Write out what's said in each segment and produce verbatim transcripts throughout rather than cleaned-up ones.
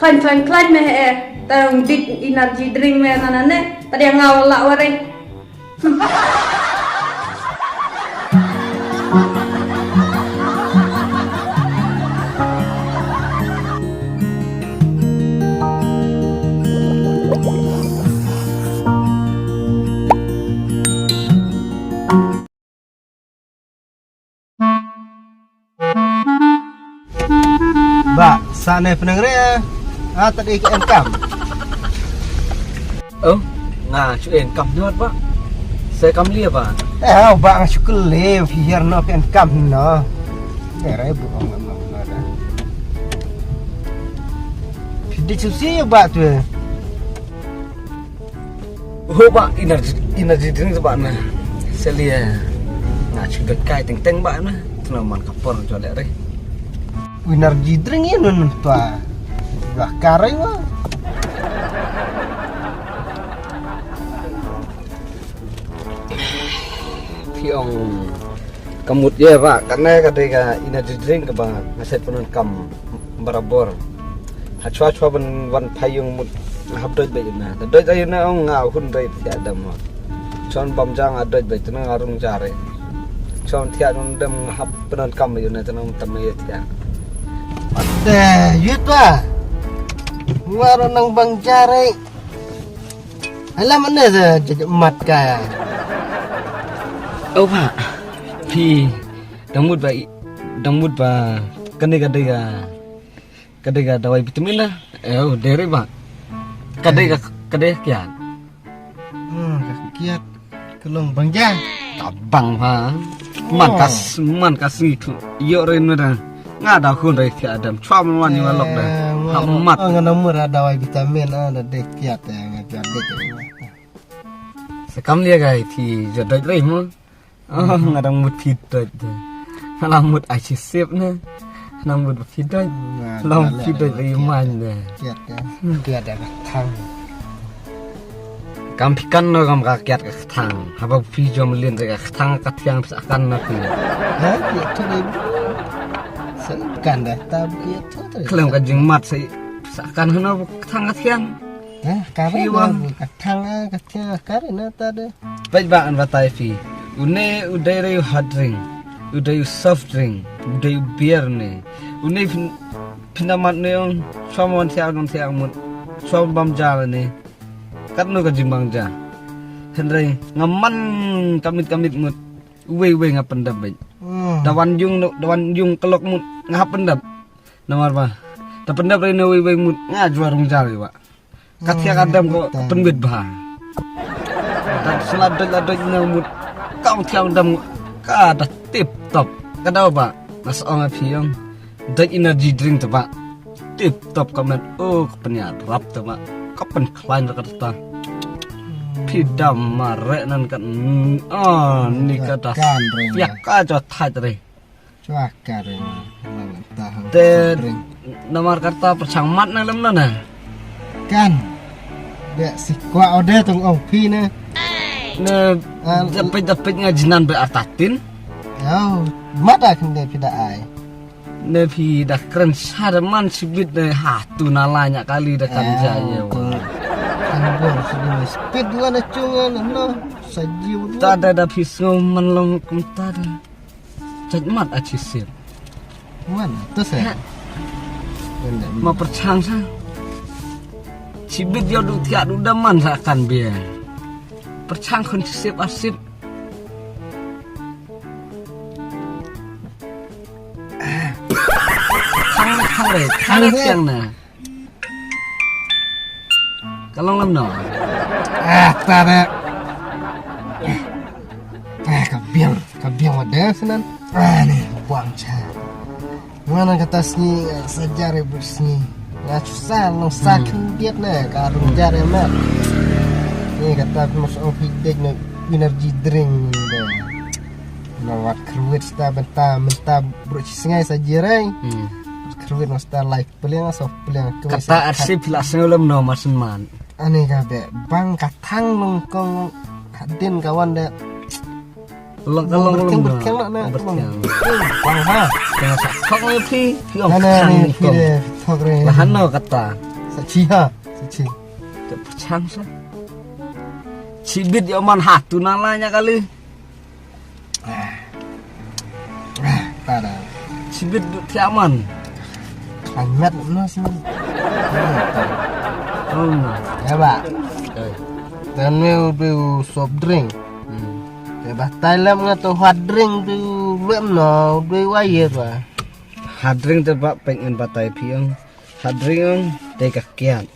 Khlaiñ khlaiñ khlaiñ me eh. Tang dit energy drink me na na ne. Tadi nga wala warai. Ba, sa ne pnang re. Ah, tadi ke enkam. Oh, nga shu enkam nyot ba. Sa kam lia ba. Eh, ba nga shu kele, hiar no ke enkam no. Eh, rai bu ong ngam ngam da. Phi di shu si ba tu. Ho ba energy, energy drink ba na. Selia. Nga shu dot kai teng teng ba na. Tuna man ka por jo le re. Energy drink ïa nun tua. Ba karai wa. Phi ong ka mut ïa ba ka ne ka dei ka energy drink ka ba nga set pyndonkam barabor. Ha chwa chwa ban wan phai ïung mut nga hap doi beit na. Da doi doi na ong nga hun doi thiah dam. Chon bam jang nga doi beit na nga rung jare. Chon thiah nun dam nga hap pyndonkam ïa na tang tam ïa thiah. Te yut ba. Nga ro nang bang jare. Alam ane da jamat ka. Oh ba. Phi dang mut ba i- dang mut ba kane ka dei ka ka dei ka dawai vitamin na. Eh, oh, dei re ba. Ka dei ka ka dei ka kiat. Hmm, ka kiat ka long bang ja. Ka bang ba. Man ka s- man ka sngi tu. Yo re nu da. Nga da hun re thiah dam. Chwa man wan ni walok da. Ha mat. Nga na mur da dawai vitamin ah da dei kiat eh, nga ja dei. Sa kam lia gai phi jo doi re mo. Oh, nga dang mut phi doi. Nga dang mut ai chi sip ne. Nga dang mut phi doi. Nga dang phi doi re man ne. Kiat ya. Kiat ya ka thang. Kam phi kan no kam ka kiat ka thang. Haba phi jom lin re ka thang ka thiang sa kan na phi. Ha, kiat tu re. Sa kan da ta kiat tu re. Khlem ka jingmat sa sa kan hano ka thang ka thiang. Ha, ka re ka thang ka thiang ka re na ta de. Peit ba ngan batai phi. Une u dei re u hard drink, u dei u soft drink, u dei u beer ne. Une phin phin da mat ne ong shuwa mon thiah mon thiah mut. Shuwa bam ja ne. Katno ka jingbang ja. Hynrei nga man kamit kamit mut. Uwei uwei nga pyndap beit. Da wan yung da wan yung klok mut nga hap pyndap. Namar ba da pyndap re na uwei uwei mut nga jua rung ja re ba. Ka thiang ka dam ko pynbit bha. Da sla doi la doi na mut ka ong thiang dam ka da tip top. Ka daw ba na sa ong a phi ong doi energy drink ta ba. Tip top ka met o ka pynïarap ta ba. Ka pynkhlaiñ ra ka ta. Phi dam ma re nan ka ah ni ka da. Yak ka jo thait re. Chwa ka ring. Te namar kata pyrshang mat na lem na na. Kan. Be si kwah ode tong ong phi ne. Ne dapit dapit nga jinan be artatin. Yau, mat a khynde phi da ai. Ne phi da kren sa da man sibit ne ha tu na la nya kali da kan ja ye wa. Kan bor sibit ne sibit wa na chung na no. Sa jiw. Ta da da phi sngew man long kum ta da. Jait mat a chi sip. Wan, to se. Ma pyrchang sa. Chi bit yo du thiah du da man sa kan bia. Pyrchang khun chi sip a sip. Thang, thang re, thang re tiang na. Ka long lam no. Ah, ta da. Ah, ka biang, ka biang wa da sanan. Ah, ni buang cha. Mana kata sngi, eh, sa jare bu sngi. Nga chusa long sa khyndiat na ka rung jare mat. Ni kata mas ong phi dek na energy drink da. Na wat kruit sta benta menta bro chi sngai sa jere. Kruit mas ta life Peliang aso peliang ke kata arsi pila sengolem no masen man. Ani ka be bang ka thang long kong hadin kawan de. Long long long berkeng na na berkeng. Bang ha. Tengah sa thok ni phi phi ong thang ni phi kong. Lahan no kata. Sa chi ha, sa chi. Te pyrchang sa. Chibit ïa man ha tu na la nya kali. Tada. Chibit du thiah man. Amat no sini. Hmm. Ya ba. Te ne u soft drink. Hmm. Te ba tai lem nga to hard drink tu lem no, du wa ye ba. Hard drink te ba peng en ba tai piang. Hard drink ong te ka kiat.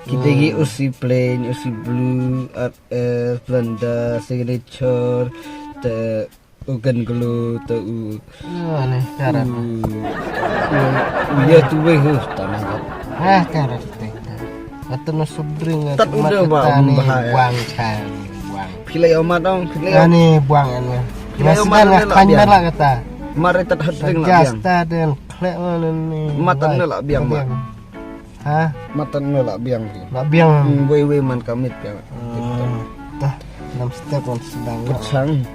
Kita ki u si plain, u si blue, R F, Blanda, Signature, te u Gun Glow, te u Ah, ni karat. U ya tu wei hu tanah. Ah, karat te. Atau no soft drink. Tat udah ba um bahaya. Buang chan, buang. Pila yo mat ong, pila yo. Ani buang anu. Pila yo mat anu lah biang. Mari tat hard drink lah biang. Jasta dan klek mana ni. Mat anu lah biang mat. Ha? Matan no lah biang ki. Lah biang. Hmm, wei wei man kamit ka. Hmm. Tah, nam step on sedang. Put sang.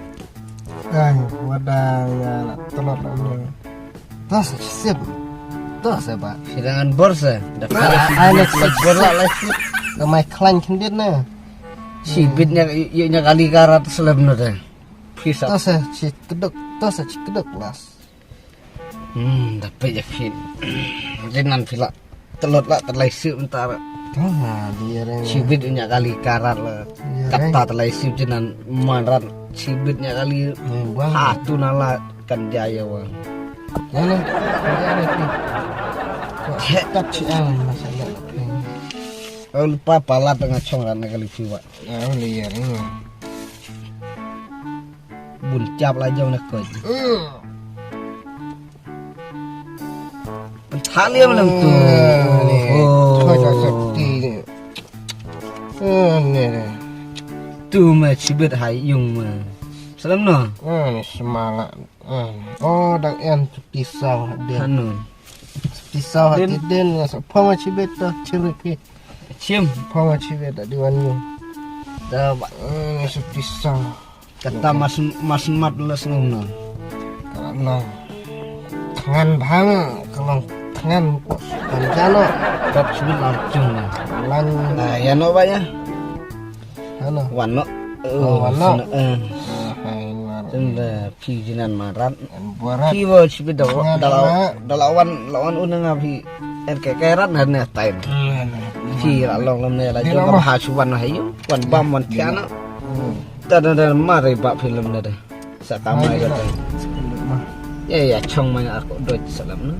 Ai, wadang ya lah telot lah ni. Tah sip. Tah sip ba. Silangan bor sa. Dah kali sip. Bor lah lah sip. Kamai klan kendit na. Sibit nya yu nya kali karat selem no dah. Pisa. Tah sa ci keduk, tah sa ci keduk las. Hmm, dapat ya phi. Rinan phi lah. Telot lah telai sip entar. Tah dia ring. Chibit nya kali karat lah. Kata telai sip jinan marat chibit nya kali. Hmm, buang. Ha tu nala kan jaya wa. Ya lah. Cek tak cek ah masalah. Oh, lupa palat tengah chong ran kali phi wa. Oh, liar ni. Bun chap la jong na ko. Pynthaliam lang tu. Oh. Tu ma chibit hai yung ma. Salam no. Ni semala. Oh, dak en tu pisau dia. Anu. Pisau hati din ya sa pama chibit tu chiriki. Chim. Pama chibit dak diwan yung. Da ba. Ni sa pisau. Kata mas, mas mat la sngewna. Ka long thngan bha, ka long thngan ko kan jano. Tat sibit la chung na. Lan. Ah, ya no ba ya. Hano. Wan no. Oh, wan no. Eh. Tunda phi jinan marat. Phi wa sibit da la da la wan la wan una nga phi. Er ke kerat na ne time. Phi la long lam ne la jong ka ha chuan ha yu. Wan bam wan tiana. Da da da mari ba film da da. Sa kamai ka da. Ya ya chong mai ar ko doi salam na.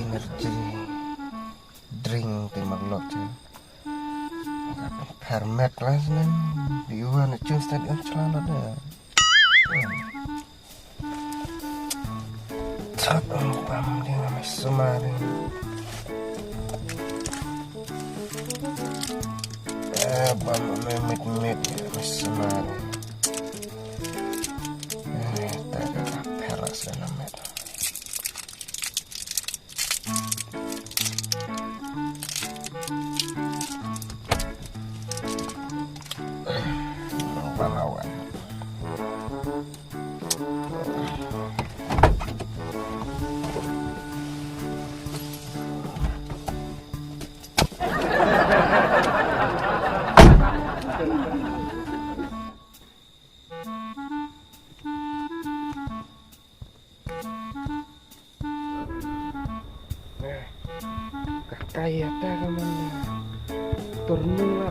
Energy drink te marlok te. Permet lah sini. Di wan chung stadion celana da. Chat ang pam ding nga may sumari. Eh, bam may mit mit nga may sumari. Eh, taga peras na mit. Palawan. Ka kai ata ka man. Turning la.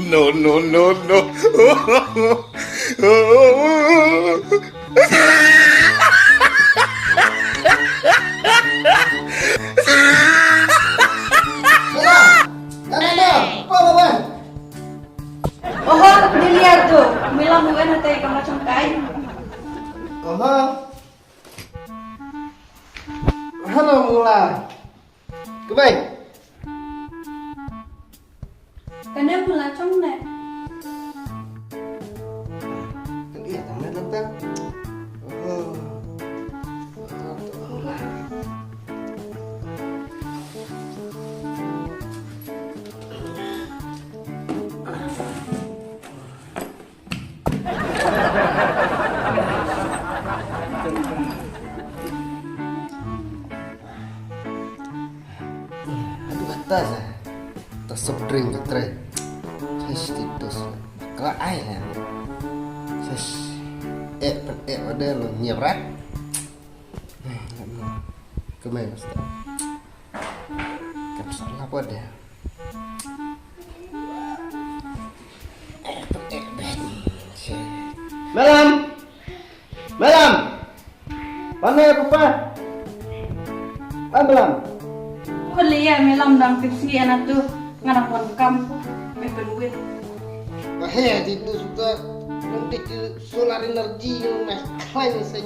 No, no, no, no. Oho, dilihat tu. Mila mungkin hati kamu cengkai. Oho. Hano mula. Kumai. Kane mula chong ne. Kan iya tang ne tang. Oh. Ring ka tre. Tes titus. Kala ai ha. Ses. Eh, pen eh, wada lo nyebrat. Kemai pasta. Kan salah wada. Eh, pen eh, ben. Malam. Malam. Pane papa? Pan Malam. Holi ya Malam dang tipsi ana tu ngadang pon kam me penwit. Wah he di tu suka nanti ke solar energy yang meh klain sen.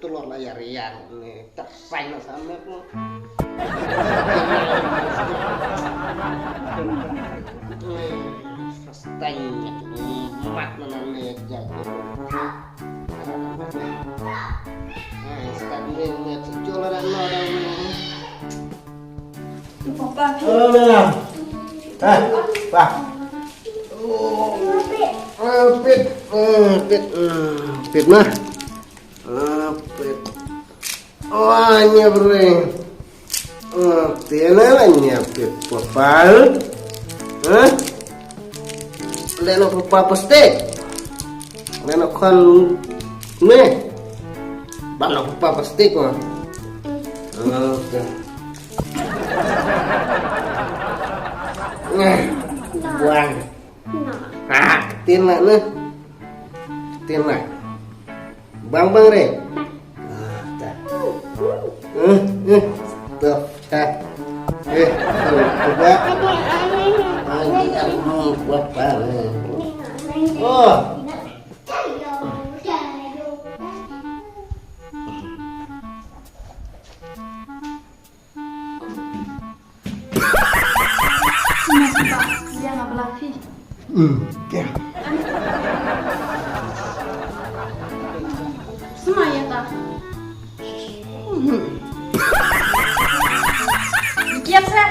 Telur layar yang ni tak sain sama tu. Steng mat mana ni jago. Papa. Oh, Malam. Ah, Pak. Oh, pit, eh, pit, eh, pit mah. Ah, pit. Oh, nya bring. Oh, tiada lah nya pit papa. Hah? Leno papa plastik. Leno kon meh. Bano papa plastik mah. Oke. Nah, buang. Ah, tin lah ni. Tin lah. Bang bang re. Ah, ta. Eh, eh. Tu, ta. Eh, tu, tu, ba. Ai, di aku buat apa ni? Oh. Sma ya ta. Kiat se.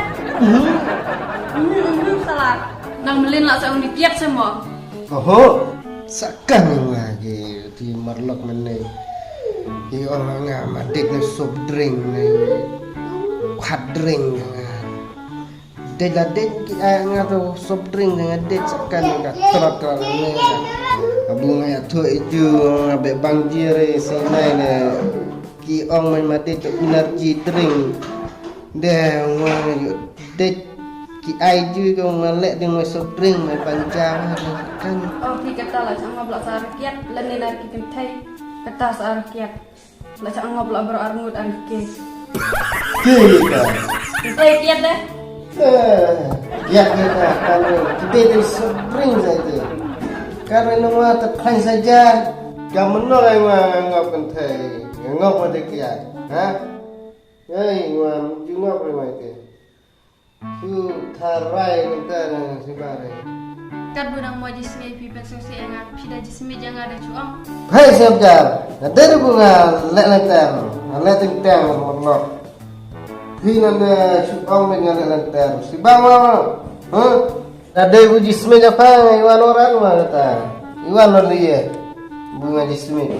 Salah. Nang melin lah sa uni kiat se mo. Oho. Sakan nga ki ti marlok mene. Ki ong nga ma dik ne soft drink ne hard drink nga. Dej la dej ki ai nga tu soft drink nga dej sakan nga trot trot ne. Abu nga ya tu itu nga be bang jiri senai ne. Ki ong man ma dej tu energy drink. De nga yu dej ki ai ju ko ma leh ding ma soft drink ma panja kan. Oh, phi kata la chang ngop la sa rakiat, lani la ki kynthei. Kata sa rakiat. La chang ngop la bro arngut ar ke. Ki ka. Kynthei kiat deh. Eh, kiat kita kan. Kita di soft drink saja. Karena nungwa ta phan saja. Ka menor ai ma ngop kynthei. Ngop ma de kiat. Ha? Ei, ngwa ju ngop ai ma ke. Su tharai ngan ta na si bare. Kat bu dang mo jismit phi pen sngewsih ïa nga, phi da jismit ïa nga da shu ong. Phai sep jar. Nga dei bu nga leh lenter. Nga leh teng teng mot lok. Phi nan da shu ong ba nga leh lenter. Si bang ma. Huh? Nga dei bu jismit ïa pha nga iwan orang ma kata. Iwan lo liye. Bu nga jismit.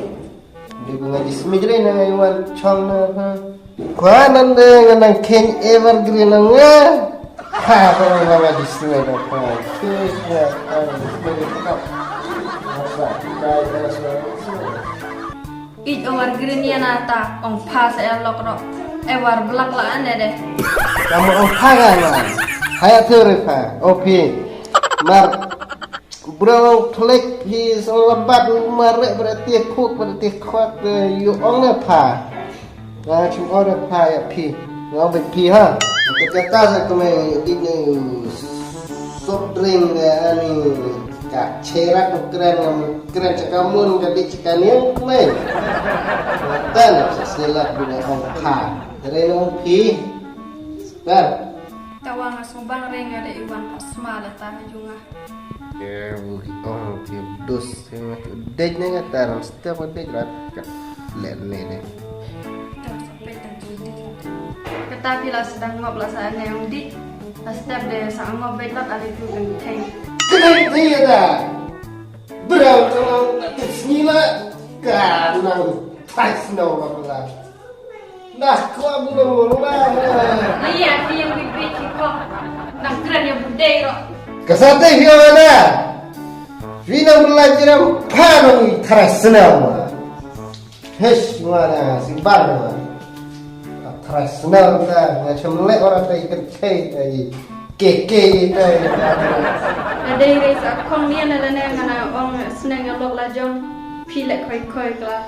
Dei bu nga jismit re na nga iwan chong na pha. Kwa nan de nga nang khein evergreen na nga. Ha, ko nga ma jismit na pha. Khein ya, ha, jismit na pha. Masa, kai, kai, kai. Ij evergreen ya na ta, ong pha sa ya lok ro. E war blak la ane de. Kamu ong pha ga nga. Haya tu re pha. Opi. Mar. Bro, klik hi song labat mare berarti khuk berarti khuk yu ong ne pha. Nga chim ong ne pha ya phi. Nga ong phi ha. Kita kata sa kemai di ne soft drink de ani ka cherak kren kren chakamun ka di chakaniang kemai. Tan sa silap di ne ong pha. Dari ne ong phi. Bar. Tawa nga sngewbang re nga da iwan pa sma la ta ha jung nga. Ke u hi ong ki dus ke nga ki dej ne nga ta ram step dej rat ka len ne ne. Kata phi la sedang ngop la sa ne ong di. La step de sa ngop bej lat ari tu kan thei. Kena thei ya da. Berang terang sngi la. Kanang thai snow la pala. Nah, ko abu lo lo la. Ai ya ki yang big big ki ko. Nang kren ïa u dei ruh. Ka sa te phi ong na. Phi nang bla jiram pha nang tharai snem. Hesh, ngwana si bar ngwana. Tharai snem na, nga chum leh ora tai kyrchai tai. Ke ke tai. Nga dei rei sa khong nia na lane ngana ong sneng nga lok la jong. Phi leh khoi khoi kla.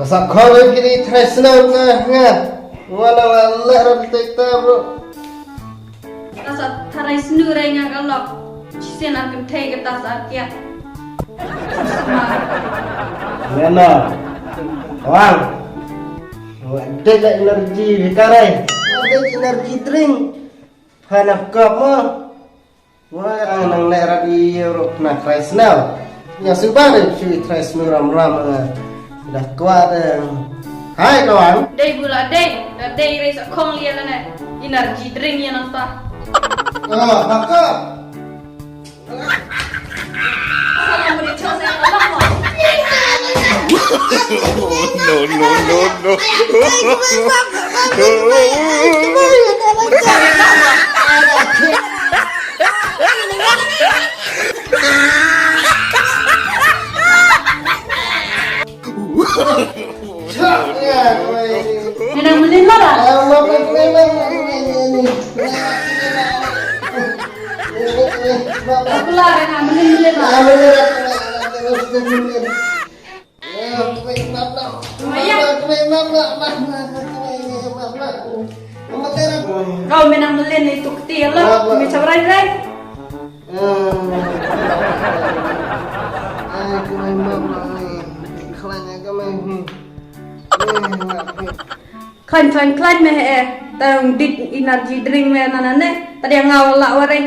Ta sa khong rei phi dei tharai snem na nga. Ngwana la leh ora tai ta bro. Ta sa tharai snu rei nga ka lok. Chisien ar kynthei ka ta sa ar kiat. Ngana. Wang. Wa dei la energy bikare. Wa dei energy drink. Phana kop mo. Wa nang ne rat i ruh na tharai snem. Nya suba de shu tharai snem ram ram nga. Da kwa de. Hai kawan. Dei bula dei. Da dei rei sa khong lia lane. Energy drink ïa nang ta. Ah, haka. No, no, no, no. Nang melin lah. Aku lah, nang melin, melin lah. Maya. Kau menang melin itu kecil lah. Bisa berai, berai. Khlañ, khlañ, khlañ meh eh. Tang dit energy drink meh nana ne. Tadi ngaw la warai.